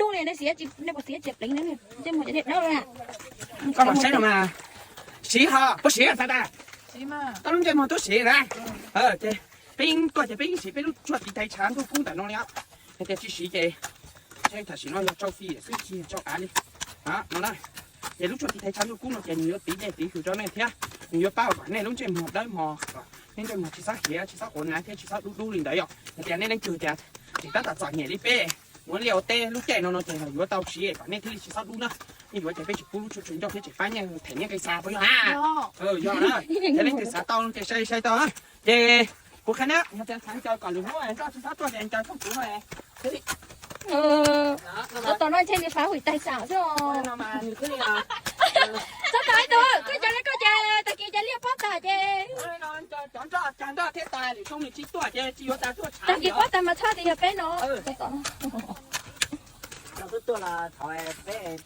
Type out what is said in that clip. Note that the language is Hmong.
dub li, nej xiv tsis, nej puas xiv tsis pleev ne? Ntsej muag cov niag dawb na. Koj mam saib no mas. Siv ho puas siv xav tas? Koj lub ntsej muag twb siv na. Ces peb, koj ces peb yeej siv peb lub tshuaj tiv thaiv tshav ntuj kub ntawm no li os. Yog tias tsis siv ces, tam sim no yog tsau fij xwb tsis yog tsau av li no na. Ces lub tshuaj tiv thaiv tshav ntuj kub no ces nws yuav tiv dej tiv hws rau nej thiab nws yuav pab kom nej lub ntsej muag dawb mos, kom nej ntsej muag tsis txhob hiav tsis txhob quav nav thiab tsis txhob dub dub li ntawd yom. Yog tias nej leej twg tias tseem tab tom txom nyem li peb, ua liaj ua teb lub caij no no ces los yuav tau siv kom nej thiaj li tsis txhob dub na. Nej yuav ces peb tsis pub lub tshuaj tsw ncauj thiab tseem pab nyiaj them nyiaj nqi xa puas yog? Yog na. Ces leej twg xav tau ces sai sai tau. Ces kuv qhia na, yog tias xav ncaws kom lwm hnub nroj tsis txhob tuaj ces ncaws thooj kuv no. Tom no ntshe nws phá hủy tài sản xwb. Txhob tau ib tug, koj cov li koj ces tag kis ces liaj pob tag ces. Cov nroj cag nroj thiab tas lwm xyoo nws tsis tuaj ces tsis yuav tas tuaj tshav. Tag kis pob tag mas txhob tias yog peb no. Tuaj los thov peb